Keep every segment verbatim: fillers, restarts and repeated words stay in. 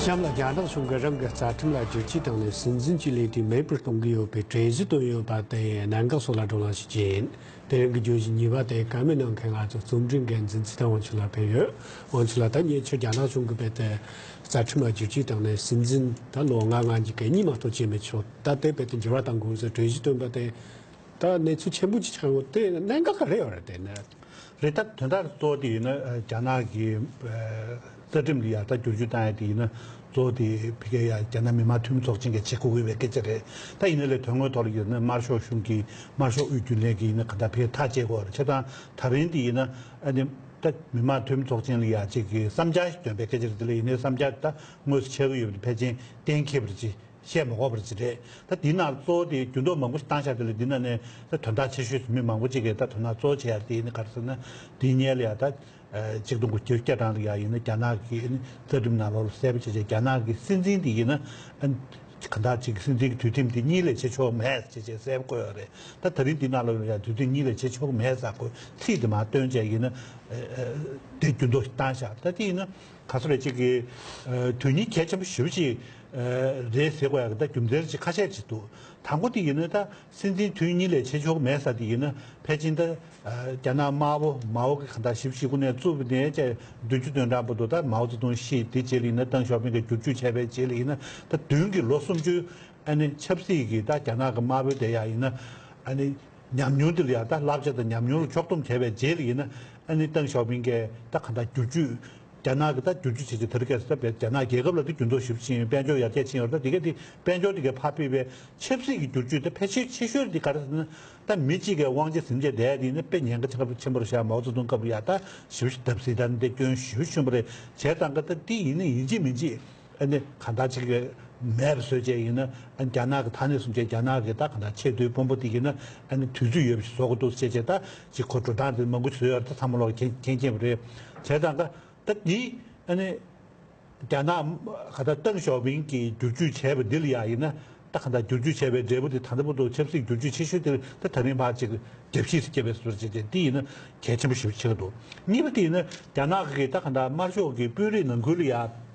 གཤམ་ལ་རྒྱ་ནག་གཞུང་གིས་རང་གི་རྩ་ཁྲིམས་ལ་བསྒྱུར་བཅོས་བཏང་ནས་སྲིད་འཛིན་གྱི་ལས་དུས་མེད་པར་གཏོང་གི་ཡོད་པའི་གྲོས་གཞི་བཏོན་ཡོད་པ་དེ་གནད་འགག་སོགས་ལ་བགྲོ་གླེང་ཞིག་བྱས་ཡིན། དེ་རིང་གི་བརྗོད་གཞི་གཉིས་པ་དེ་བཀའ་མོལ་གནང་མཁན་ང་ཚོ་རྩོམ་སྒྲིག་འགན་འཛིན་ཚེ་བརྟན་དབང་ཕྱུག་ལགས་ཕེབས་ཡོད། དབང་ཕྱུག་ལགས། ད་ངས་ཁྱོད་རྒྱ་ནག་གཞུང་གིས་རྦད་དེ་རྩ་ཁྲིམས་ལ་བསྒྱུར་བཅོས་བཏང་ནས་སྲིད་འཛིན་ད་ལོ་ལྔ་ལྔ་གཉིས་ཀ་གཉིས་མ་གཏོགས་བྱེད་མི་ཆོག་ད་དེ་རྦད་དེ་འགྱུར་བ་གཏང་དགོས་ཟེར་གྲོས་གཞི་བཏོན་པ་དེ། ད་གནས་ཚུལ་ཆེན་པོ་ཅིག་ཆགས་ཡོད་དེ་གནད་འགག་ག་རེ་ཡོད་རེད་དེ་ནས། རེད། ད་དོན་དག་གཙོ་བོ་དེ་ཡིན་ན་རྒྱ་ནག་གི་རྩ་ཁྲིམས་ལ་ཡ་ད་བསྒྱུར་བཅོས་བཏང་ཡ་དེ་ཡིན་ན་གཙོ་བོ་དེ་ཕ་གིའི་ཡ་རྒྱ་ནག་མི་དམངས་འཐུས་མི་ཚོགས་ཆེན་གྱིས་བྱེད་དགོས་ཀྱི་ཡོད་པའི་སྐད་ཆ་རེད། ད་ཡིན་ན་ལས་དོན་དངོས་ཐོག་ལ་ཡོད་ན་དམར་ཤོག་གཞུང་གིས་དམར་ཤོག་དབུས་རྒྱུན་ལས་ཀྱིས་ཡིན་ན་ག་འདྲ་ཕ་གིར་ཐག་བཅད་དགོས་རེད། བྱས་ཙང་ད་རིང་དེ་ཡིན་ན་ཨ་ནི་ད་མི་དམངས་འཐུས་མི་ཚོགས་ཆེན་ལ་ཡ་གཅིག་གི་བསམ་འཆར་ཞིག་འདོན་པའི་སྐད་ཆ་རེད། དེ་ལ་ཡིན་ནའི་བསམ་འཆར་ད་དངོས་སུ་ཆགས་ཀྱི་ཡོད་པ་དེ་ཕལ་ཆེར་གཏན་འཁེལ་བ་རེད། བཤད་མ་དགོས་པ་ཅིག་རེད། ད་འདི་ནང་གཙོ་བོ་དེ་འགྱུར་ལྡོག་མང་པོ་ཞིག་བཏང་བཞག་དེ་ལ་འདི་ནང་ནས་ད་དོན་དག་ཆེ་ཤོས་སུ་མི་མང་པོ་ཅིག་གིས་ད་དོ་སྣང་གཙོ་བོ་བྱེད་ཡ་དེ་ནི་ག་རེ་ཟེར་ན། འདི་སྔོན་ལ་ཡ་ད་ཆིག་སྟོང་དགུ་བརྒྱ་བརྒྱད་ཅུ་གྱ་གྲངས་ལ་ཡ་ཡིན་ན་རྒྱ་ནག་གི་རྩ་ཁྲིམས་ནང་ལོགས་ལ་གསལ་པོ་བྱས་བྱས་རྒྱ་ནག་གི་སྲིད་འཛིན་དེ་ཡིན་ན་གང་ལྟར་ཅིག་སྲིད་འཛིན་གྱི་དུས་ཁྲིམས་དེ་གཉིས་ལས་བྱེད་ཆོག་མེད་ཅེས་བྱས་གསལ་པོ་བཀོད་ཡོད་རེད། ད་ད་རིང་འདི་ནང་ལོགས་ལ་ཡ་དུས་ཁྲིམས་གཉིས་ལས་བྱེད་ཆོག་མེད་ཟེར་ཁོས་ཚིག་དེ་མར་བཏོན་བྱས་ཡིན་ན་དེ་འགྱུར་ལྡོག་བཏང་བཞག་ད་དེ་ཡིན་ན། ག་ཚོད་རེད། ཅིག་གི་དོན་སྙིང་གལ་ཆེན་པོ་ཞེ་པོ་ཅིག་རེད་ཟེར་དགོས་ཡག་གི་ད་རྒྱུ་མཚན་ཅིག་ཁ་ཤས་ཅིག་འདུག་དང་པོ་དེ་ཡིན་ན་ད་སྲིད་འཛིན་དུས་གཉིས་ལས་བྱེད་ཆོག་མེད་ས་དེ་ཡིན་ན་ཕལ་ཆེར་ད་རྒྱ་ནག་དམར་པོ་མའོ་གི་གང་ལྟར་བཞི་བཅུ་ཞེ་དགུ་ནས་བཙུགས་པ་ནས་བཅས་བདུན་ཅུ་དོན་གྲངས་བར་དུ་ད་མའོ་ཙེ་ཏུང་ཤི་དེ་རྗེས་ལ་ཡིན་ན་ཏེང་ཞའོ་ཕིང་གིས་བསྒྱུར་བཅོས་བྱས་པའི་རྗེས་ལ་ཡིན་ན་ད་བདུན་གྱི་ལོ་སུམ་ཅུ་ཨ་ནི་ཆབ་སྲིད་ཀྱི་ད་རྒྱ་ནག་གི་དམར་པོའི་དེ་ཡག་ཡིན་ན་ཨ་ནི། ཉམས་མྱོང་དེ་ལ་ཡང་ད་བསླབ་བྱ་དང་ཉམས་མྱོང་ལ་ཕྱོགས་བསྡོམས་བྱས་པའི་རྗེས་ལ་ཡིན་ན་ཨ་ནི་ཏེང་ཞའོ་ཕིང་གིས་ད་གང་ལྟར་བསྒྱུར་བཅོས་རྒྱ་ནག་གི་ད་བསྒྱུར་བཅོས་བྱེད་ཀྱི་དེ་རིང་ཁ་སང་བས་རྒྱ་ནག་རྒྱལ་ཁབ་ལ་ད་འགྱུར་ལྡོག་ཞེ་པོ་ཕྱིན་ཡོད། དཔལ་འབྱོར་ཡར་རྒྱས་ཕྱིན་ཡོད་རེད། ད་དེ་ག་དེ་དཔལ་འབྱོར་དེ་གའི་ཕར་ཕུད་པའི་ཆབ་སྲིད་ཀྱི་བསྒྱུར་བཅོས་དེ་ཕལ་ཆེར་ཆེ་ཤོས་དེ་ག་རེ་ཟེར་ན་ད་མི་གཅིག་གིས་དབང་ཆ་ཟིན་བྱས་བསྡད་དེ་ཡིན་ན་དཔེ་ཉེན་ཁ་ཆེན་པོ་ཆེན་པོ་རེད་ཤག་མའོ་ཙེ་ཏུང་སྐབས་ལ་ཡ་ད་ཞེ་པོ་ཞིག་བརྡབ་གསིག་དང་འདི་སྐྱོན་ཞེ་པོ་ཆེན་པོ་རེད། བྱས་ཙང་ག་ད་དེ་ཡིན་ན་ཡིན་གཅིག་མིན་གཅིག་ཨ་ནི་གང་ལྟར་ཅིག་མེད་པ་བཟོས་བྱས་ཡིན་ན་ཨ་ནི་རྒྱ་ནག་གི་ཐ་སྙད་བཟུང་བྱས་རྒྱ་ནག་གི་ད་གང་ལྟར་ཆེས་མཐོའི་དཔོན་པོ་དེ་ཡིན་ན་ཨ་ནི་དུས་ཚོད་ཡོད་པ་ཞིག་བཟོ་དགོས་འདུག་ཟེར་བྱས་ད་ཅིག་ཁོ་འགྲོ་སྟངས་དེ་མང་པོ་བཟོས་ཡོད་རེད། ད་ཚང་མ་ལོག་མཁྱེན་མཁྱེན་མཁྱེན་པ་རེད། བྱས་ཙང་ད་ད་འདི་ཨ་ནི་རྒྱ་ནག་ག་ད་ཏེང་ཞའོ་ཕིང་གིས་བསྒྱུར་བཅོས་བྱས་པ་འདི་ལ་ཡང་ཡིན་ན་ད་གང་ལྟར་བསྒྱུར་བཅོས་བྱས་པའི་འབྲས་བུ་དེ་ད་ལྟ་བར་དུ་ཆབ་སྲིད་བསྒྱུར་བཅོས་ཆེ་ཤོས་དེ་ད་ད་རིང་བར་ཅིག་རྒྱབ་བཤིག་སྐྱེ་བའི་བཟོ་འདྲ་བྱས་ཏེ་འདི་ཡིན་ན་གལ་ཆེན་པོ་ཞིག་ཆགས་འདུག་གཉིས་པ་དེ་ཡིན་ན་རྒྱ་ནག་གིས་ད་གང་ལྟར་དམར་ཤོག་གི་དཔོན་རིགས་ནང་ཁུལ་ལ་ཡང་།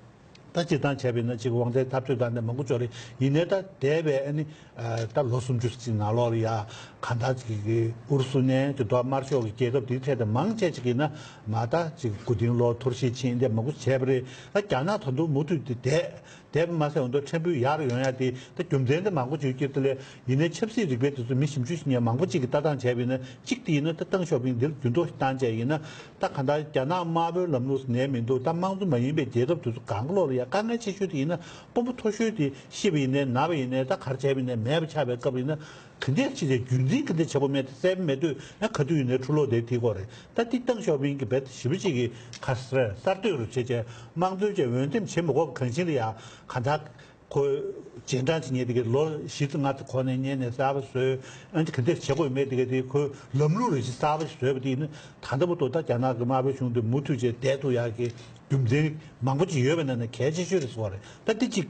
ད་སྤྱིར་བཏང་བྱས་པ་ཡིན་ན་ཅིག་དབང་ཆའི་འཐབ་རྩོད་དང་དེ་མང་པོ་ཅིག་ཡོད་རེད། ཡིན་ནའི་ད་འདས་པའི་ཨ་ནི་ད་ལོ་སུམ་ཅུ་ཅིག་ནང་ལོགས་ལ་ཡ་གང་ལྟར་ཅིག་གི་ཨུ་རུ་སུ་ནས་དེ་དོ་དམར་ཤོག་གི་རྒྱལ་ཁབ་དེའི་གྲས་དེ་མང་ཆེ་ཅིག་ཡིན་ན་མ་ད་ཅིག་གུ་དིང་ལོ་ཐོར་ཞིག་ཕྱིན་དེ་མང་པོ་བྱས་པ་རེད། ད་རྒྱ་ནག་ད་དུང་མུ་མཐུད་དེ་འདས་འདས་པ་མ་ཟད་འོ་འདོད་ཕྲན་བུ་ཡར་ཡོང་ཡ་དེ་ད་རྒྱུ་མཚན་དེ་མང་པོ་ཅིག་ཡོད་ཀྱི་དེ་ལས་ཡིན་ནའི་ཆབ་སྲིད་རིག་པའི་དེ་ཚོ་མི་ཞིབ་འཇུག་བྱེད་མཁན་མང་པོ་ཅིག་གིས་ལྟ་སྟངས་བྱས་པ་ཡིན་ན་གཅིག་དེ་ཡིན་ན་ད་ཏེང་ཞའོ་ཕིང་འདིར་འགྱུར་ལྡོག་ཞིག་བཏང་བྱས་ཡིན་ན། ད་གང་ལྟར་རྒྱ་ནག་དམར་པོའི་ལམ་ལུགས་སུ་ནས་མི་འདུག་ད་དམངས་གཙོ་མ་ཡིན་པའི་རྒྱལ་ཁབ་དེ་ཚོ་གང་ག་ལོག་ལ་ཡ་དཀའ་ངལ་ཆེ་ཤོས་དེ་ཡིན་ན་དཔོན་པོ་མཐོ་ཤོས་དེ་ཤི་བ་ཡིན་ནའི་ན་བ་ཡིན་ནའི་ད་ག་རེ་བྱས་པ་ཡིན་ནའི་མེད་པ་ཆགས་པའི་སྐབས་ཡིན་ན་ག་འདྲས་ཅིག་དེ་རྒྱུན་འཛིན་ག་འདྲས་བྱེད་དགོས་མེད་དེ་གསལ་པོ་མེད་དུས་ཡང་ག་དུས་ཡིན་ནའི་འཁྲུག་ལོག་དེ་ཐིག་གོ་རེད། ད་དེ་ཏེང་ཞའོ་ཕིང་གི་རྦད་ཞེ་པོ་ཅིག་གི་ཁ་གསལ་གསར་གཏོད་རུ་བྱེད་བྱས་དམངས་གཙོའི་བྱས་འོས་འདེམས་བྱེད་མི་དགོས་གང་ཤེས་ལ་ཡ་གང་ལྟར། ཁོས་རྗེས་འབྲང་བྱེད་མཁན་དེ་གའི་ལོ་བཞི་ཙམ་ལྔ་ཙམ་གོང་ནས་སྔོན་ནས་གསར་པ་བཟོས་ཨ་ནི་ག་འདྲས་བྱེད་དགོས་མེད་དེ་གའི་དེ་ཁོས་ལམ་ལུགས་རེ་ཞིག་གསར་པ་ཞིག་བཟོས་པ་དེ་ཡིན་ན་ད་ལྟ་བར་དུ་ད་རྒྱ་ནག་གི་དམར་པོའི་གཞུང་དེ་མུ་མཐུད་བྱས་བསྡད་ཐུབ་ཡག་གི་རྒྱུ་མཚན་མང་པོ་ཅིག་ཡོད་པ་ནང་ནས་གལ་ཆེ་ཤོས་རེད་ཟེར་བ་རེད། ད་དེ་གཅིག་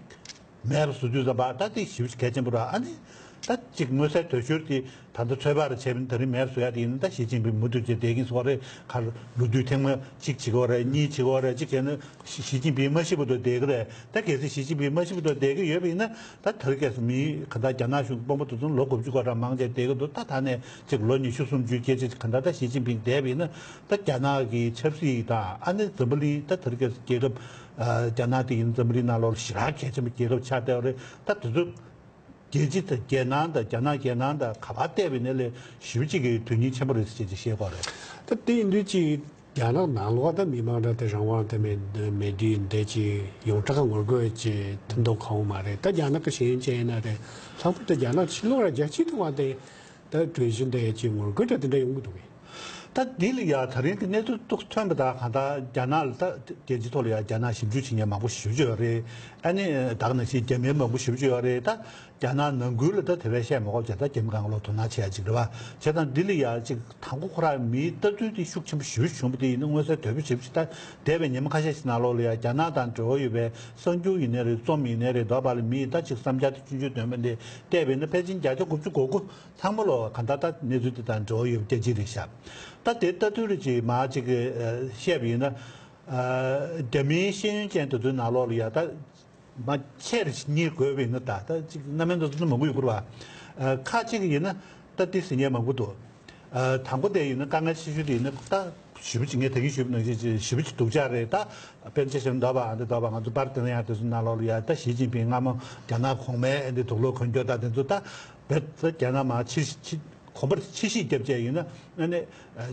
མེད་པ་བཟོ་དུས་ཙམ་པ་ད་དེ་ཞེ་པོ་ཅིག་གལ་ཆེན་པོ་རེད། ཨ་ནི་ད་གཅིག་མངོན་གསལ་དོད་ཤོས་དེ་ད་ལྟ་ཚོད་དཔག་རེ་བྱས་པ་ཡིན་ན་ད་རིང་མེད་པ་བཟོ་ཡག་དེ་ཡིན་ན་ད་ཞི་ཅིན་ཕིང་མུ་མཐུད་བྱས་བསྡད་ཀྱིན་ཟེར་བ་རེད། ག་ལོ་དུས་ཐེངས་མ་གཅིག་བྱེད་ཀྱི་ཡོད་རེད། གཉིས་བྱེད་ཀྱི་ཡོད་རེད། གཅིག་བྱས་ན། ཞི་ཞི་ཅིན་ཕིང་མ་ཤི་བར་དུ་བསྡད་ཀྱི་རེད། ད་གལ་སྲིད་ཞི་ཅིན་ཕིང་མ་ཤི་བར་དུ་བསྡད་ཀྱི་ཡོད་པ་ཡིན་ན་ད་དེ་རིང་ཁ་སང་མི་གང་ལྟར་རྒྱ་ནག་གཞུང་དཔོན་པོ་དེ་ཚོ་ལོ་དགུ་བཅུ་གོ་གྲངས་མང་ཆེ་བསྡད་ཀྱི་འདུག་ད་ད་ནས་ཅིག་ལོ་ཉི་ཤུ་སུམ་ཅུའི་སྐད་ཆ་གང་ལྟར་ད་ཞི་ཅིན་ཕིང་བསྡད་པ་ཡིན་ན་ད་རྒྱ་ནག་གི་ཆབ་སྲིད་དང་ཨ་ནི་འཛམ་བུ་གླིང་ད་དེ་རིང་ཁ་སང་རྒྱལ་ཁབ་རྒྱ་ནག་དེ་ཡིན་འཛམ་བུ་གླིང་ནང་ལོགས་ཞེ་དྲག་གལ་ཆེན་པོ་རྒྱལ་ཁབ་ཆགས་བསྡད་པ་རེད། ད་དེ་ཚོ། རྒྱལ་སྤྱི་དང་རྒྱལ་ནང་དང་རྒྱ་ནག་རྒྱལ་ནང་དང་ག་པར་བལྟས་པ་ཡིན་ན་ལས་ཞེ་པོ་ཅིག་གི་དོན་སྙིང་ཆེན་པོ་རེད་ཟེར་བྱས་ཅིག་བཤད་དགོས་རེད། ད་དེ་ཡིན་དུས་ཅིག་རྒྱ་ནག་ནང་ལོགས་ད་མི་མང་འདྲ་དེ་རང་དབང་དེ་མེད་མེད་དུས་འདི་ཅིག་ཡོངས་གྲགས་ངོ་རྒོལ་གྱི་ཐུན་མཐོང་གང་བོ་མ་རེད། ད་རྒྱ་ནག་གི་ཤེས་ཡོན་ཅན་ཡིན་ན་རེད། ལྷག་པར་དུ་རྒྱ་ནག་ཕྱི་ལོགས་ལ་རྒྱལ་སྤྱིའི་ཐོག་ལ་དེ་ད་གྲོས་གཞི་འདི་ཅིག་ངོ་རྒོལ་འདྲ་དེ་འདྲ་ཡོང་གི་འདུག་གས། ད་འདི་ལ་ཡ་ད་རིང་གི་གནས་ཚུལ་ཏོག་ཐོན་པ་དང་གང་ལྟར་རྒྱ་ནག་ལ་ད་རྒྱལ་སྤྱིའི་ཐོག་ལ་ཡ་རྒྱ་ནག་ཞིབ་འཇུག་བྱེད་མཁན་མང་པོ་ཞེ་པོ་ཅིག་ཡོད་རེད། ཨ་ནི་ད་ག་ནང་བཞིན་རྒྱ་མི་མང་པོ་ཞེ་པོ་ཅིག་ཡོད་རེད། ད་རྒྱ་ནག་ནང་ཁུལ་ལ་ད་དེ་བས་བཤད་མ་དགོས་བྱས་ད་རྒྱ་མི་གང་ག་ལོག་དོ་སྣང་བྱེད་ཡ་ཅིག་རེད་བ། བྱས་ཙང་འདི་ལ་ཡ་ཅིག་དང་པོ་ཁོ་རང་མིའི་ལྟ་ཚུལ་དེ་ཤུགས་ཆེན་པོ་ཞེ་པོ་ཅིག་བྱུང་བ་དེ་ཡིན་ན་མངོན་གསལ་དོད་པོ་ཞེ་པོ་ཅིག་ད་འདས་པའི་ཉི་མ་ཁ་ཤས་ཤིག་ནང་ལོགས་ལ་ཡ་རྒྱ་ནག་དང་འབྲེལ་བ་ཡོད་པའི་གསར་འགྱུར་ཡིན་ནའི་རེད། རྩོམ་ཡིན་ནའི་རེད། འདོད་པ་ལ་མིའི་ད་ཅིག་བསམ་འཆར་དེ་ཆུང་ཆུང་འདོན་པ་འདི་བལྟས་པ་ཡིན་ན་ཕལ་ཆེར་བརྒྱ་ཆ་དགུ་བཅུ་གོ་དགུ་ཚང་མ་ལོག་གང་ལྟར་ད་གནས་ཚུལ་དེ་དང་འབྲེལ་བ་ཡོད་པ་རྒྱལ་སྤྱི་རེད་ཤག་ད་དེ་ལྟ་དུས་རེ་ཅིག་མ་ཅིག་གིས་བཤད་པ་ཡིན་ན། རྒྱ་མིའི་ཤེས་ཡོན་ཅན་དེ་ཚོའི་ནང་ལོགས་ལ་ཡ་ད་ མ་ཁྱེར་གཉིས་དགོས་པ་ཡིན་ན། ད་ད་ཅིག་རྣམ་སྨིན་དུ་ཚོ་མང་པོ་ཡོད་དགོས་པ། ཁ་ཅིག་ཡིན་ན་ད་དེ་ཟེར་མཁན་མང་པོ་འདུག་དང་པོ་དེ་ཡིན་ན་དཀའ་ངལ་ཆེ་ཤོས་དེ་ཡིན་ན། ད་ཞེ་པོ་ཅིག་ངས་ད་གིན་ཞུས་པ་ནང་བཞིན་ཞེ་པོ་ཅིག་སྡུག་ཅག་རེད། ད་དཔེར་ན་ཆ་བཞག་ན་འདོད་པ་ཨ་འདི་འདོད་པ་ང་ཚོ་པར་དེ་ན་ཡང་དེ་ཚོ་ནང་ལོགས་ལ་ཡ། ད་ཞི་ཅིན་ཕིང་སྔ་མོ་རྒྱ་ནག་གོང་མའི་ཨ་འདི་དུག་ལོག་གོན་རྒྱུ་ད་དེ་ཚོ། ད་བེད་ད་རྒྱ་ནག་མ་ཕྱིར་ཕྱིར་གོམ་པར་ཕྱིར་བཤིག་བརྒྱབ་བྱས་ཡིན་ན། ཨ་ནི་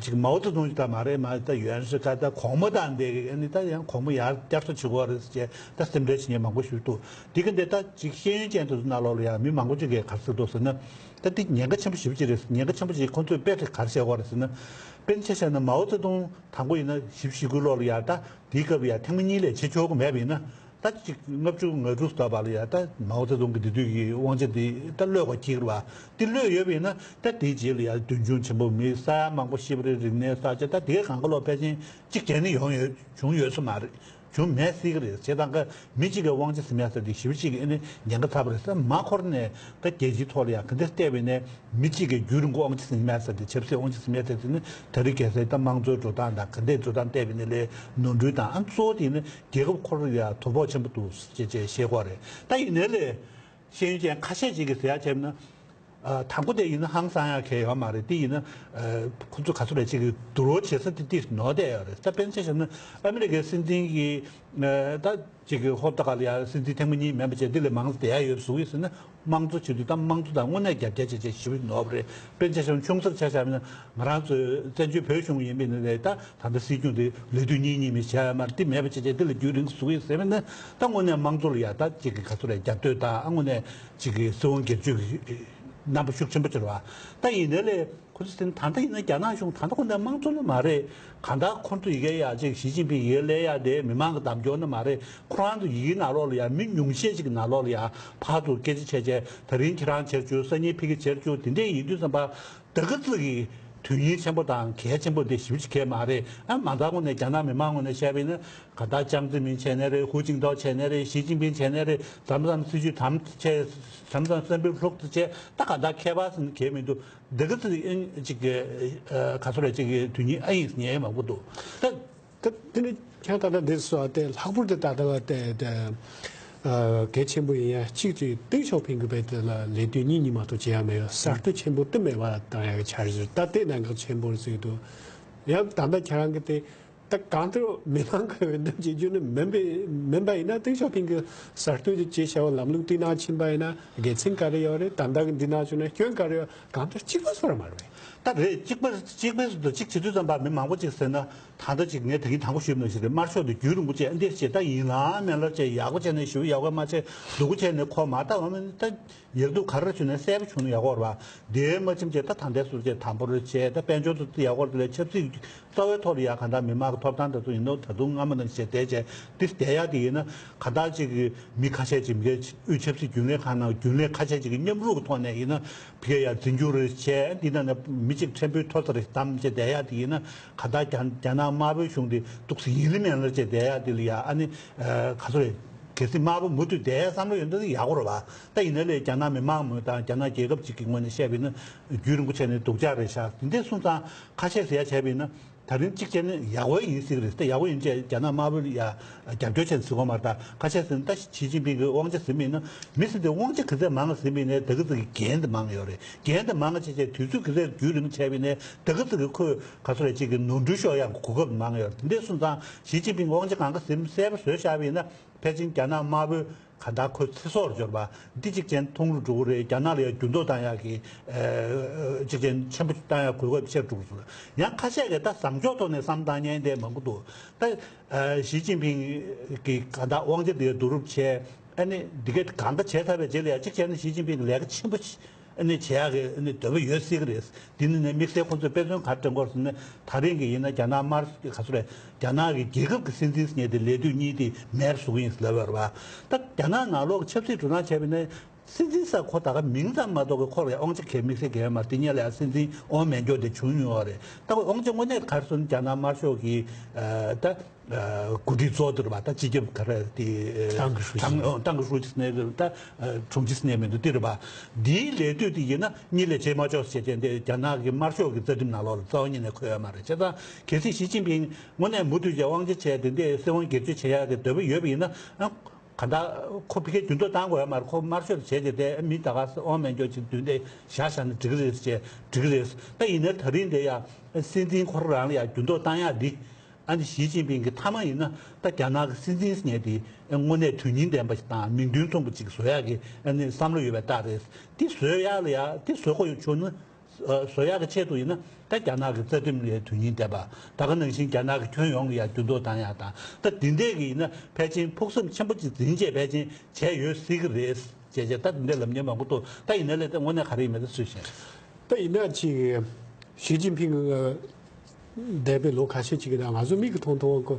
ཅིག་མའོ་ཙེ་ཏུང་ཅིག་ད་མ་རེད། མ་ད་ཡོན་ཧྲི་ཀ་ད་གོང་མ་ད་འདི་ཨ་ནི་ད་ཡང་གོང་མ་ཡར་བསྐྱར་གསོ་བྱེད་དགོས་རེད་ཟེར་བྱས། ད་སེམས་ཁྲལ་བྱེད་མཁན་མང་པོ་ཞིག་འདུག་དེ་གི་འདི་ད་ཅིག་ཤེས་ཡོན་ཅན་དེ་ཚོ་ནང་ལོགས་ལ་ཡང་མི་མང་པོ་ཅིག་གིས་ག་རེ་ཟེར་འདུག་ཟེར་ན། ད་འདི་ཉེན་ཁ་ཆེན་པོ་ཞེ་པོ་ཅིག་རེད། ཉེན་ཁ་ཆེན་པོ་ཅིག་ཁོང་ཚོས་དཔེ་དེ་ག་རེ་བཤད་ཀྱི་ཡོད་རེད་ཟེར་ན། དཔེར་ན་ཆ་བཞག་ན་མའོ་ཙེ་ཏུང་དང་པོ་ཡིན་ན་བཞི་བཅུ་ཞེ་དགུའི་ལོ་ལ་ཡ། ད་དེའི་སྐབས་ལ་ཡ་ཐེངས་མ་གཉིས་ལས་བྱེད་ཆོག་གི་མེད་པ་ཡིན་ན། ད་ཅིག་ལྔ་བཅུ་ང་དྲུག་ཙམ་བར་ལ་ཡ་ད་མའོ་ཙེ་ཏུང་གི་དེ་དུས་ཀྱི་དབང་ཆ་དེ་ད་གློད་དགོས་ཀྱི་རེད་པ། དེ་གློད་ཡོད་པ་ཡིན་ན། ད་དེའི་རྗེས་ལ་ཡ་དུས་འབྱུང་ཆེན་པོ་མི་ས་ཡ་མང་པོ་ཤི་བ་རེད། རིག་གནས་གསར་བརྗེ། ད་དེའི་སྒང་ག་ལོག་ཕལ་ཆེར་གཅིག་བྱས་ནས་ཡོང་ཡོད་བྱུང་ཡོད་ས་མ་རེད། བྱུང་མེད་སྲིད་ཀྱི་རེད། བྱས་ཙང་ཀ་མི་གཅིག་གིས་དབང་ཆ་ཟིན་ཡ་ཟེར་དེ་ཞེ་པོ་ཅིག་གི་ཨ་ནི་ཉེན་ཁ་ཚ་པོ་རེད་ཟེར། མ་འཁོར་ནས་ད་རྒྱལ་སྤྱིའི་ཐོག་ལ་ཡ་ག་འདྲ་བལྟས་པ་ཡིན་ནའི་མི་གཅིག་གིས་རྒྱུན་རིང་པོ་དབང་ཆ་ཟིན་མེད་ཟེར་དེ། ཆབ་སྲིད་དབང་ཆ་ཟིན་མེད་ཟེར་དེ་ནི་ད་རེས་གལ་སྲིད་ད་དམངས་གཙོའི་འགྲོ་སྟངས་དང་ག་འདྲའི་འགྲོ་སྟངས་བལྟས་པ་ཡིན་ནའི་ལས་ནོར་འཁྲུལ་དང་། ཨ་གཙོ་བོ་དེ་ནི་རྒྱལ་ཁབ་ཁོ་རང་ལ་ཡ་དོ་ཕོག་ཆེན་པོ་འདུག་ཅེས་ཅེས་བཤད་ཀྱི་ཡོད་རེད། ད་ཡིན་ནའི་ལས་ཤེས་ཡོན་ཅན་ཁ་ཤས་ཅིག་གིས་ཟེར་ཡ་བྱས་ན། ཨ། དང་པོ་དེ་ཡིན་ན་ཧང་སང་ཡག་གང་ཡང་ཡོད་མ་རེད། དེ་ཡིན་ན། ཨ། ཁོ་ཚོ་ག་ཚོད་རེད་ཅིག་གི་བསྡུར་བ་བྱེད་ས་དེ་དེ་ནོར་བསྡད་ཡོད་རེད། ད་དཔེར་ན་ཆ་བཞག་ན་ཨ་མི་རི་ཀའི་སྲིད་འཛིན་གྱི། ཨ། ད་ཅིག་གི་ཧོབ་ཏེ་ག་ལ་ཡ་སྲིད་འཛིན་ཐེངས་མ་གཉིས་མིན་པ་བྱས་འདི་ལས་མང་ཙམ་བསྡད་ཡ་ཡོད་བཟོ་གི་ཟེར་ན། དམངས་གཙོ་བྱེད་དུས་ད་དམངས་གཙོ་དང་དངོས་གནས་རྒྱབ་འགལ་བྱེད་བྱེད་ཞེ་པོ་ནོར་བ་རེད། དཔེར་ན་ཆ་བཞག་ན་ཆུང་ཙག་ཆ་བཞག་ན་ང་རང་ཚོའི་བཙན་བྱོལ་བོད་གཞུང་ཡིན་པ་ཡིན་ནའི་ད་ད་ལྟ་སྲིད་སྐྱོང་དེ་ལས་དུས་གཉིས་གཉིས་མི་བྱས་ཡ་མ་རེད། འདི་མེད་པ་བྱས་བྱས་འདི་ལ་རྒྱུན་རིང་བཟོ་གི་ཟེར་བ་ན། ད་དངོས་གནས་དམངས་གཙོ་ལ་ཡ་ད་ཅིག་གི་ག་ཚོད་རེད། རྒྱབ་གཏོད་དང་། ཨ། དངོས་གནས་ཅིག་གི་སྲིད་དབང་སྒེར་གཅོད་ཀྱི་རྣམ་པ་ཤུགས་ཆེན་པོ་ཅིག་རེད་པ། ད་ཡིན་ནའི་ལས་ཁོ་ཚོ་ཟེར་ན་ད་ལྟ་ཡིན་ན་རྒྱ་ནག་གཞུང་ད་ལྟ་ཁོ་ཚོ་དམངས་གཙོ་ནི་མ་རེད། གང་ལྟར་ཁོ་ཚོ་ཡི་གེ་ཡ་ཅིག་ཞི་ཅིན་ཕིང་ཡི་གེ་སླེབས་ཡ་དེ་མི་མང་གི་འདེམས་སྐྱོར་ནི་མ་རེད། ཁོ་རང་ཚོ་ཡི་གེ་ནང་ལོགས་ལ་ཡ་མི་ཉུང་ཤས་ཅིག་གི་ནང་ལོགས་ལ་ཡ་ཕར་ཚུར་སྐད་ཆ་བྱས་བྱས། ད་རིང་ཁྱེད་རང་བྱེད་རྒྱུ། སང་ཉིན་ཕ་གི་བྱེད་རྒྱུ། དེ་འདྲས་ཡིན་དུས་ཙམ་པ། ད་ག་ཙིག་གི་དོན་སྙིང་ཆེན་པོ་དང་གལ་ཆེན་པོ་དེ་ཞེ་པོ་ཅིག་གང་ཡང་མ་རེད། ཨ། མ་མཐའ་ངོས་ནས་རྒྱ་ནག་མི་མང་ངོས་ནས་བཤད་པ་ཡིན་ན། གང་ལྟར་ཅང་ཙེ་མིན་བྱས་ནའི་རེད། ཧུའུ་ཅིན་ཐའོ་བྱས་ནའི་རེད། ཞི་ཅིན་ཕིང་བྱས་ནའི་རེད། མཚམས་མཚམས་སྲིད་ཇུས་དམ་བྱས། མཚམས་མཚམས་བསམ་པའི་ལྷུག་ཏུ་བྱས། ད་གང་ལྟར་ཁྱད་པར་ཟེར་ན་གང་ཡང་མི་འདུག་ད་ག་ཙིག་ཨིན་ཅིག་གི། ཨ། ག་ཚོད་རེད། ཅིག་གི་དོན་སྙིང་ཨ་ཡིན་ཉན་མང་པོ་འདུག་ད། ད་དེ་ནི་ཁྱེད་ད་ལྟ་འདི་སོ་དེ་ལྷག་པར་དུ་ད་ལྟ་བ་དེ་དེ། ཨ། གལ་ཆེན་པོ་ཡིན་ཡ་གཅིག་ཅིག་ཏེང་ཞའོ་ཕིང་གི་བས་དེ་ལ་ལས་དུས་གཉིས་གཉིས་མ་གཏོགས་བྱེད་ཡ་མེད་པ། གསར་གཏོད་ཆེན་པོ་དེ་མེད་པ་བཏང་ཡ་གི་འཆར་གཞི། ད་དེ་གནད་འགག་ཆེན་པོ་རེད་ཟེར་གི་འདུག་ཡང་ད་ལྟ་ཁྱེད་རང་གི་དེ། ད་གང་ལྟར་མི་མང་གི་འོས་འདེམས་བྱེད་རྒྱུ་ནི་མིན་པའི་མིན་པ་ཡིན་ན། ཏེང་ཞའོ་ཕིང་གི་གསར་གཏོད་ཀྱི་བྱེད་བྱ་བ་ལམ་ལུགས་འདི་ནང་ཕྱིན་པ་ཡིན་ན་དགེ་མཚན་ག་རེ་ཡོད་རེད། ད་ལྟ་གི་འདི་ནང་བྱུང་ན་སྐྱོན་ག་རེ་ཡོད། གང་ལྟར་གཅིག་པ་བཟོ་ར་མ་རེད། ད་རེད། གཅིག་པ་གཅིག་པའི་སུ་དང་གཅིག་བྱེད་དུས་ཙམ་པ་མི་མང་པོ་ཅིག་ཟེར་ན། ད་ལྟ་ཅིག་ངས་ད་གིན་དང་པོ་ཞུས་པ་ནང་བཞིན་རེད། དམར་ཤོག་དེ་རྒྱུན་རིང་པོ་བྱས་འདི་བྱས། ད་ཡིན་ལ་མིན་ལ་བྱས། ཡག་པོ་བྱས་ནས་ཞུ། ཡག་པོ་མ་བྱས་སྡུག་པོ་བྱས་ནས་ཁོ་མ་ལྟ་བ་མིན། ད་ཡག་སྡུག་ག་རེ་བྱུང་ནས་གསལ་པོ་བྱུང་ན་ཡག་པོ་རེད་པ། དེ་མ་ཕྱིན་བྱས་ད་ད་ལྟའི་སུ་བྱས་དམ་པོར་བྱས། ད་དཔལ་འབྱོར་དུ་ཡག་པོ་རེད། ལས་ཆབ་སྲིད་རྩ་བའི་ཐོག་ལ་ཡ་གང་ལྟར་མི་མང་གི་ཐོབ་ཐང་དེ་ཚོ་ཡིན་ནོ། ད་དུང་སྔ་མ་ནང་བཞིན་བྱས་བསྡད་བྱས་འདི་བསྡད་ཡག་དེ་ཡིན་ན། གང་ལྟར་ཅིག་གི་མི་ཁ་ཤས་ཅིག་མི་སྒེར་དབུས་ཆབ་སྲིད་རྒྱུན་ལས་ཁང་ནང་རྒྱུན་ལས་ཁ་ཤས་ཅིག་གི་མཉམ་རུབ་ཀྱི་ཐོག་ནས་ཡིན་ན། ཕ་གིར་ཡར་འཛིན་སྐྱོང་རེ་བྱས། འདི་ནང་ནས་མི་གཅིག་ཕྲན་བུའི་ཐོ་ཚ་རེ་བདམས་བྱས་བསྡད་ཡག་དེ་ཡིན་ན། གང་ལྟར་རྒྱ་རྒྱ་ནག་དམར་པོའི་གཞུང་དེ་འདུག་སེ་ཡིན་ལ་མིན་ལ་བྱས་བསྡད་ཡག་དེ་ལ་ཡ། ཨ་ནི། ཨ། ག་ཚོད་རེད། གལ་སྲིད་དམར་པོ་མུ་མཐུད་བསྡད་ཡག་བསམ་བློ་ཡོད་ན་ཡག་པོ་རེད་པ། ད་ཡིན་ནའི་ལས་རྒྱ་ནག་མི་མང་མོས་དང་རྒྱ་ནག་རྒྱལ་ཁབ་ཅིག་གི་ངོས་ནས་བཤད་པ་ཡིན་ན་རྒྱུན་རིང་པོ་བྱས་ནས་སྡུག་ཅག་རེད་ཤག་དེ་འདྲ་སོང་ཙང་ཁ་ཤས་ཟེར་ཡ་བྱས་པ་ཡིན་ན། ད་རིང་གཅིག་བྱས་ན་ཡག་པོ་ཡིན་སྲིད་ཀྱི་རེད། ད་ཡག་པོ་ཡིན་བྱས་རྒྱ་ནག་དམར་པོ་ལ་ཡ་རྒྱབ་སྐྱོར་བྱས་ཟེར་གྱི་ཡོད་མ་རེད། ད་ཁ་ཤས་ཟེར་ན་ད་ཞི་ཅིན་ཕིང་གིས་དབང་ཆ་ཟིན་པ་ཡིན་ན། མི་ཟེར་དེ་དབང་ཆ་ག་ཚད་མང་ཟིན་པ་ཡིན་ནའི་ད་ག་ཚོད་ཀྱི་འགན་དེ་མང་ཡོད་རེད། འགན་དེ་མང་བྱས་བྱས་དུས་ཚོད་ག་ཚད་རྒྱུན་རིང་བྱས་པ་ཡིན་ནའི་ད་ག་ཚོད་ཀྱི་ཁོས་ག་ཚོད་རེད་ཅིག་གི་ནོར་འཁྲུལ་ཤོར་ཡག་གོ་སྐབས་མང་ཡོད་རེད། དེ་འདྲ་སོང་ཙང་ཞི་ཅིན་ཕིང་དབང་ཆ་གང་ག་ཟིན་གསལ་པོ་བཟོས་བཞག་པ་ཡིན་ན། ཕལ་ཆེར་རྒྱ་ནག་དམར་པོས་གང་ལྟར་ཁོའི་ཚེ་སྲོག་ལ་སྦྱོར་བ་འདི་གཅིག་ཅན་མཐོང་རུ་འགྲོ་གི་རེད། རྒྱ་ནག་ལ་ཡང་འགྱུར་ལྡོག་བཏང་ཡག་གི། ཨ། གཅིག་ཅན་ཆེན་པོ་བཏང་ཡག་གོ་སྐབས་ཆེར་འགྲོ་གི་འདུག་ཡང་ཁ་ཤས་ཀྱིས་ད་བཟང་ཕྱོགས་ཐོག་ནས་བསམ་བཏང་མཁན་དེ་མང་པོ་འདུག་ད། ཨ། ཞི་ཅིན་ཕིང་གིས་གང་ལྟར་དབང་ཆ་དེ་བསྡུ་རུབ་བྱས། ཨ་ནི་འདི་ག་གང་ལྟར་བྱས་ཚར་བའི་རྗེས་ལ་ཡང་གཅིག་བྱས་ན་ཞི་ཅིན་ཕིང་གི་ལས་ཀ་ཆེན་པོ་ཞིག་ཨ་ནི་བྱེད་ཡག་གི་ཨ་ནི་འདོད་པ་ཡོད་སྲིད་ཀྱི་རེད། འདི་ནི་ནས་དམིགས་བསལ་ཁོང་ཚོས་དཔེ་མཚོན་ག་རེ་སྟོན་གྱི་ཡོད་ཟེར་ན། ད་རིང་གི་ཡིན་ན་རྒྱ་ནག་དམར་ག་ཚོད་རེད། རྒྱ་ནག་གི་རྒྱལ་ཁབ་ཀྱི་སྲིད་འཛིན་ཟེར་མཁན་དེ་ལས་དུས་གཉིས་དེ་མེད་པ་བཟོ་གི་ཡིན་ཟེར་ལབ་ཡོད་རེད་པ། ད་རྒྱ་ནག་ནང་ལོགས་ཀྱི་ཆབ་སྲིད་འགྲོ་སྟངས་བྱས་པ་ཡིན་ན། སྲིད་འཛིན་ཟེར་ཁོ་ད་ག་མིང་ཙམ་མ་གཏོགས་ཀྱི་ཁོ་ལ་ཡང་དབང་ཆ་གང་ཡང་དམིགས་བསལ་གང་ཡང་ཡོད་མ་རེད། དེ་སྔོན་ལ་ཡང་སྲིད་འཛིན་འོས་མེད་མཁན་དེ་བྱུང་མྱོང་བ་རེད། ད་ཁོས་དབང་ཆ་དངོས་གནས་ག་རེ་ཟེར་ན་རྒྱ་ནག་དམར་ཤོག་གི། ཨ། ད། ཨ། འགོ་ཁྲིད་གཙོ་བོ་དེ་རེད་པ། ད་སྤྱི་ཁྱབ་ག་རེ་དེ། ཨ། ཏང་གི་ཧྲུའུ་ཅི། ཏང་། ཨ། ཏང་གི་ཧྲུའུ་ཅི་ཟེར་ནའི་རེད། ད། ཨ། དྲུང་ཆེ་ཟེར་ནའི་མི་འདུག་དེ་རེད་པ། འདིའི་ལས་དུས་དེ་ཡིན་ན་གཉིས་ལས་བྱེད་མ་ཆོག་ཟེར་བྱས་དེ་རྒྱ་ནག་གི་དམར་ཤོག་གི་རྩ་ཁྲིམས་ནང་ལོགས་ལ་རྩ་བ་ཉིད་ནས་འཁོད་ཡོད་མ་རེད། བྱས་ཙང་གལ་སྲིད་ཞི་ཅིན་ཕིང་དངོས་གནས་མུ་མཐུད་ཀྱི་དབང་ཆ་བྱས་དེ་འདྲའི་སྲིད་དབང་སྒེར་གཅོད་བྱེད་ཡག་གི་འདོད་པ་ཡོད་པ་ཡིན་ན། ཨ། གང་ལྟར་ཁོ་ཕ་གིར་འགྱུར་ལྡོག་བཏང་དགོས་ཡ་མ་རེད། ཁོ་དམར་ཤོག་བྱས་ཏེ་དེ་མི་ད་ག་ས་དབང་མེད་འཇོག་ཅིག་མདུན་དེ་བཞག་བཞག་ན་འགྲིག་གི་རེད་ཅེས་འགྲིག་གི་རེད། ད་ཡིན་ན་ད་རིང་དེ་ཡ་སྲིད་འཛིན་ཁོ་རང་ལ་ཡ་འགྱུར་ལྡོག་བཏང་ཡ་འདི། ཨ་ནི་ཞི་ཅིན་ཕིང་གི་མཐའ་མ་ཡིན་ན་ད་རྒྱ་ནག་གི་སྲིད་འཛིན་ཟེར་མཁན་དེ་དངོས་གནས་དོན་སྙིང་ལྡན་པ་ཞིག་དང་མིང་དོན་མཚུངས་པ་ཅིག་བཟོ་ཡག་གི་ཨ་ནི་བསམ་བློ་ཡོད་པའི་རྟགས་རེད། འདི་བཟོ་ཡག་ལ་ཡ་འདི་བཟོ་དགོས་བྱུང་ན། བཟོ་ཡག་གི་ཆེད་དུ་ཡིན་ན་ད་རྒྱ་ནག་གི་རྩ་ཁྲིམས་ལ་དོན་སྙིང་ལྡན་པ། ད་ག་ནང་བཞིན་རྒྱ་ནག་གི་ཁྱོན་ཡོངས་ལ་ཡ་འགྱུར་ལྡོག་བཏང་ཡག་དང་། ད་འདི་འདྲས་ཀྱི་ཡིན་ན་ཕལ་ཆེར་ཕུགས་བསམ་ཆེན་པོ་ཅིག་འཛིན་བྱས་ཕལ་ཆེར་བྱས་ཡོད་སྲིད་ཀྱི་རེད། བྱས་བྱས་ད་འདི་འདྲས་ལབ་མཁན་མང་པོ་འདུག་ད་ཡིན་ན་ལས་ད་དངོས་གནས་ག་རེ་ཡིན་མིན་ད་སུས་ཤེས། ད་ཡིན་ན་ཅིག་ཞི་ཅིན་ཕིང་གི་འདས་པའི་ལོ་ཁ་ཤས་ཅིག་གི་ནང་ང་ཚོ་མིག་གིས་མཐོང་མཐོང་བ་ཁོ་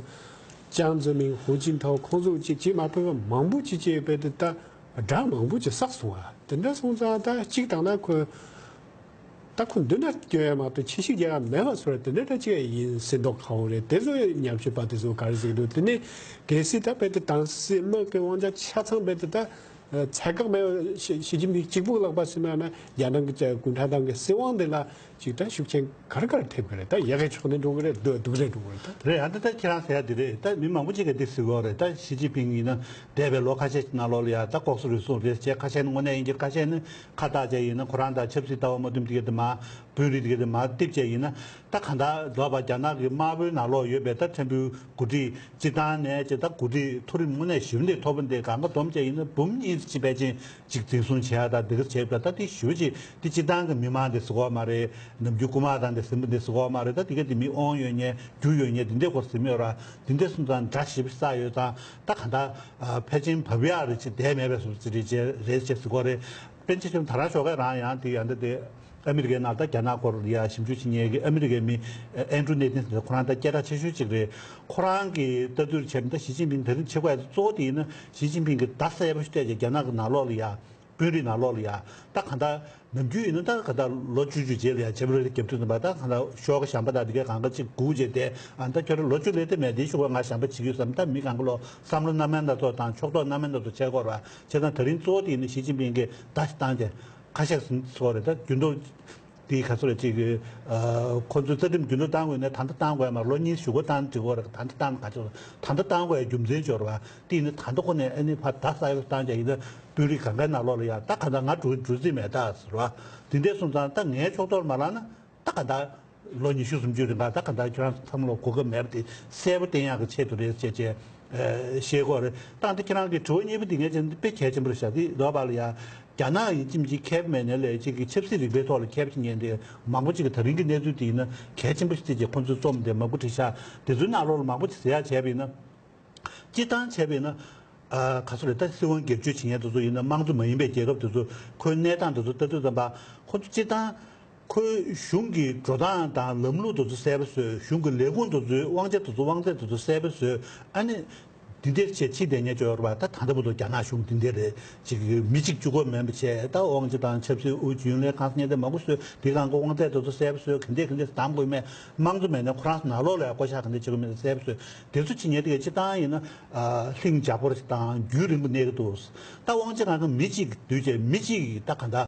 ཅང་ཙེ་མིན་ཧུའུ་ཅིན་ཐའོ་ཁོང་ཚོ་ཅིག་ཅིག་མ་གཏོགས་མང་པོ་ཅིག་བྱས་པས་ད་ད་དགྲ་མང་པོ་ཅིག་བསགས་སོང་བ། དེ་འདྲ་སོང་ཙང་ད་གཅིག་བཏང་ན་ཁོ་ད་ཁོ་མདུན་ན་སྐྱོད་ཡ་མ་གཏོགས་ཕྱི་བཤིག་རྒྱག་ཡ་མེད་པ་ཚོར་དེ་འདྲ་ད་ཅིག་ཡིན་སྲིད་མདོག་ཁ་པོ་རེད། དེ་ཚོ་ཉམས་ཞིབ་པ་དེ་ཚོ་ག་རེ་ཟེར་གི་འདུག་དེ་ནས་གལ་སྲིད་ད་དཔེ་དེ་དྭངས་སྲིད་དམག་གི་དབང་ཆ་ཆ་ཚང་དཔེ་དེ་ད་ཚད་བཀག་མེད་པ་ཞི་ཞི་ཅིན་ཕིང་གཅིག་པུ་ལག་པ་ཟིན་པ་ན་རྒྱ་ནག་གི་གུང་ཁྲན་ཏང་གི་སྲིད་དབང་དེ་ལ་ཅིག་ད་ཤུགས་རྐྱེན་ག་རེ་ག་རེ་ཐེབས་ཀྱི་རེད། ད་ཡག་གི་ཕྱོགས་ནས་འགྲོ་གི་རེད། སྡུག་སྡུག་རེད་འགྲོ་གི་རེད། ད་རེད། ཨ་ད་ད་ཁྱེད་རང་ཟེར་ཡ་དེ་རེད། ད་མི་མང་པོ་ཅིག་གིས་འདི་ཟེར་གི་ཡོད་རེད། ད་ཞི་ཅིན་ཕིང་ཡིན་ན་འདས་པའི་ལོ་ཁ་ཤས་ནང་ལོགས་ལ་ཡ་ད་ལྐོག་ཟ་རུལ་སུངས་རེད་ཅེས་ཁ་ཤས་ནི་དངོས་གནས་ཡིན་གྱི། ཁ་ཤས་ནི་ཁ་བཏགས་བྱས་ཡིན་ན་ཁོ་རང་དང་ཆབ་སྲིད་ལྟ་བ་མ་མཐུན་དེ་ག་དེ་མ་དཔོན་རིགས་དེ་ག་དེ་མ་རྡེབ་བྱས་ཡིན་ན། ད་གང་ལྟར་ལོག་པ་རྒྱ་ནག་གི་དམར་པོའི་ནང་ལོགས་ཡོད་པའི་ད་ཕྲན་བུའི་འགོ་ཁྲིད་སྤྱི་བཏང་ནས་ཅེས་ད་འགོ་ཁྲིད་མཐོ་རིམ་དངོས་གནས་ཞེ་པོ་འདི་མཐོ་པོ་འདི་གང་ག་བསྡོམས་བྱས་ཡིན་ན་འབུམ་གཉིས་ཕྱིན་པའི་ཅིག་ཅིག་འཛིན་བཟུང་བྱེད་ཡ་ད་འདི་ག་བྱེད་པ་ད་འདི་ཞུ་ཅིག་འདི་སྤྱི་བཏང་གི་མི་མང་འདི་ཟེར་གོ་མ་རེད། ནམ་རྒྱུན་རྐུ་མ་དང་འདི་ཟིན་པ་འདི་ཟེར་གོ་མ་རེད། ད་འདི་ག་འདི་མི་དབང་ཡོད་མཁན་རྒྱུ་ཡོད་མཁན་འདི་འདྲའི་སྐོར་ཟེར་མི་ཡོད་ར། འདི་འདྲ་སོང་ཙང་དགྲ་ཞེ་པོ་བསགས་ཡོད་ཙང་ད་གང་ལྟར་ཕལ་ཆེར་བབས་ཡག་རེད་ཅེས་བསྡད་མེད་པའི་བཟོ་ཅིག་རེད་ཅེས་རེད་ཅེས་ཟེར་གོ་རེད། པཎ་ཆེན་ཆེན་པོ་ད་རང་ཞོགས་ཀས་རང་ཡང་འདི་ཡང་འདི་འདི་ཨ་མི་རི་ཀའི་ནང་ད་རྒྱ་ནག་སྐོར་ལ་ཡ་ཞིབ་འཇུག་བྱེད་མཁན་གྱི་ཨ་མི་རི་ཀའི་མི་ཨེན་ཌྲུ་ནེ་ཐན་ཟེར་ཁོ་རང་ད་སྐད་གྲགས་ཆེ་ཤོས་ཅིག་རེད། ཁོ་རང་གིས་ལྟ་ཚུལ་བྱས་ན་ད་ཞི་ཅིན་ཕིང་ད་རིང་བྱེད་དགོས་ཡ་གཙོ་བོ་དེ་ཡིན་ན་ཞི་ཅིན་ཕིང་གིས་ད་གསལ་པོ་ཞིག་བལྟས་ཀྱི་རྒྱ་ནག་གི་ནང་ལོགས་ལ་ཡ་དཔོན་རིགས་ནང་ལོགས་ལ་ཡ་ད་གང་ལྟར་ནམ་རྒྱུན་ཡིན་ན་ད་གང་ལྟར་ལོ་བཅུ་བཅུ་རྗེས་ལ་ཡ་ཕེབ་རུ་ཝ་རི་བརྒྱད་ཅུ་ཙམ་པ་ད་གང་ལྟར་ཤོག་ག་ཞམ་པ་དང་དེ་གའི་གང་ག་ཅིག་སྒུག་བྱས་ཏེ་ཨ་ད་ཁྱོད་རང་ལོ་བཅུ་སླེབས་ཏེ་མེད་དེ་ཤོག་ག་ང་ཞམ་པ་བྱེད་ཀྱི་ཡོད་བསམ། ད་མི་གང་ག་ལོ་བསམ་བློ་སྣ་མིན་སྣ་ཚོགས་དང་ཕྱོགས་གཏོགས་སྣ་མིན་སྣ་ཚོགས་བྱས་སྐོར་བ་བྱས་ཙང་ད་རིང་གཙོ་བོ་དེ་ཡིན་ན་ཞི་ཅིན་ཕིང་གིས་ད་ཞིག་བཏང་སྟེ། ཁ་ཤས་ཟིན་སོགས་རེད། ད་རྒྱུན་དུ་དེའི་ག་ཚོད་རེད་ཅིག་ཨ་ཁོ་ཚོས་རྩ་ཁྲིམས་རྒྱུན་དུ་བཏང་དགོས་ན་ད་ལྟ་བཏང་དགོས་ཡ་མ་རེད། ལོ་གཉིས་གཞུག་གུ་བཏང་འགྲིག་གི་རེད། ད་ལྟ་བཏང་ན་ག་ཚོད་ད་ལྟ་བཏང་དགོས་ཡ་རྒྱུ་མཚན་འབྱོར་བ་དེ་ཡིན་ན་ད་ལྟ་ཁོ་ནས་ཨ་ནི་ཕར་ད་ས་ཡ་བཏང་བྱས་ཡིན་ན་དཔོན་རིགས་གང་གའི་ནང་ལོགས་ལ་ཡ་ད་ག་ད་ང་འགྲོ་འགྲོ་རྩིས་མེད་ད་ཟེར་བ་དེ་འདྲས་སོང་ཙང་ད་ངའི་ཕྱོགས་གཏོགས་མ་ལངས་ན་ད་ག་ད་ལོ་ཉི་ཤུ་སུམ་ཅུ་རིང་ག་ད་ག་ད་ཁྱོད་རང་ཚང་མ་ལ་གོ་སྐབས་མེད་པ་དེ་གསལ་པོ་བསྟན་ཡག་གི་ཆེད་དུ་རེད་ཅེས་བྱས། ཨ་ཤེས་དགོས་རེད། ད་འདི་ཁྱེད་རང་གི་དྲི་བ་གཉིས་པ་འདི་ངས་བྱས་ན་དཔེ་གལ་ཆེན་པོ་རེད་ཤག་འདི་ལོ་བ་ལ་ཡ་རྒྱ་ནག་ཡིན་གཅིག་མིན་གཅིག་མཁས་པ་མེད་ནའི་ལས་གཅིག་གི་ཆབ་སྲིད་རིག་པའི་ཐོག་ལ་མཁས་པ་ཅིག་ཉན་དེ་མང་པོ་ཅིག་གི་ད་རིང་གི་གནས་ཚུལ་འདི་ཡིན་ན་གལ་ཆེན་པོ་ཞིག་བརྩིས་བྱས་ཁོང་ཚོས་རྩོམ་དེ་མང་པོ་བྲིས་ཤག་དེ་ཚོའི་ནང་ལོགས་ལ་མང་པོ་ཅིག་ཟེར་ཡག་བྱས་པ་ཡིན་ན། སྤྱིར་བཏང་བྱས་པ་ཡིན་ན། ཨ་ག་ཚོད་རེད། ད་སྲིད་དབང་སྒེར་གཅོད་བྱེད་མཁན་དེ་ཚོ་ཡིན་ན་དམངས་གཙོ་མ་ཡིན་པའི་རྒྱལ་ཁབ་དེ་ཚོ་ཁོའི་གནས་སྟངས་དེ་ཚོ་ལྟ་དུས་ཙམ་པ་ཁོ་ཚོ་སྤྱིར་བཏང་། ཁོས་གཞུང་གི་འགྲོ་སྟངས་དང་ལམ་ལུགས་དེ་ཚོ་གསལ་པོ་བཟོས། གཞུང་གི་ལས་ཁུངས་དེ་ཚོའི་དབང་ཆ་དེ་ཚོ་དབང་ཚད་དེ་ཚོ་གསལ་པོ་བཟོས། ཨ་ནི་འདི་འདྲའི་ཆེད་ཕྱི་དེ་ཉེ་ཆོག་ར་བ་ད་ད་ལྟ་བར་དུ་རྒྱ་ནག་གཞུང་འདི་འདྲ་རེད། ཅིག་མི་གཅིག་གཅིག་པོ་མིན་པ་བྱས་ད་དབང་ཆ་དང་ཆབ་སྲིད་དབུ་ཁྲིད་ཡོན་ལས་ཁང་སྙན་དེ་མང་པོ་བཟོས། དེ་གང་གི་དབང་ཚད་དེ་ཚོ་གསལ་པོ་བཟོས། ག་འདྲས་ག་འདྲས་བདམས་དགོས་མེད་དམངས་གཙོ་མེད་ན་ཁོ་རང་ཚོ་ནང་ལོགས་ལ་ཡང་བསྐོ་བཞག་ག་འདྲས་བྱེད་དགོས་མེད་གསལ་པོ་བཟོས། དེ་ཚོ་ཅི་ཉེ་དེ་སྤྱིར་བཏང་ཡིན་ན་ཨ་ལྷིང་འཇགས་པོ་ཞིག་དང་རྒྱུན་རིང་པོ་གནས་ཀྱི་འདུག་ད་དབང་ཆ་གང་ག་མི་གཅིག་གིས་བསྡུས་བྱས་མི་གཅིག་གིས་ད་ག་འདྲ།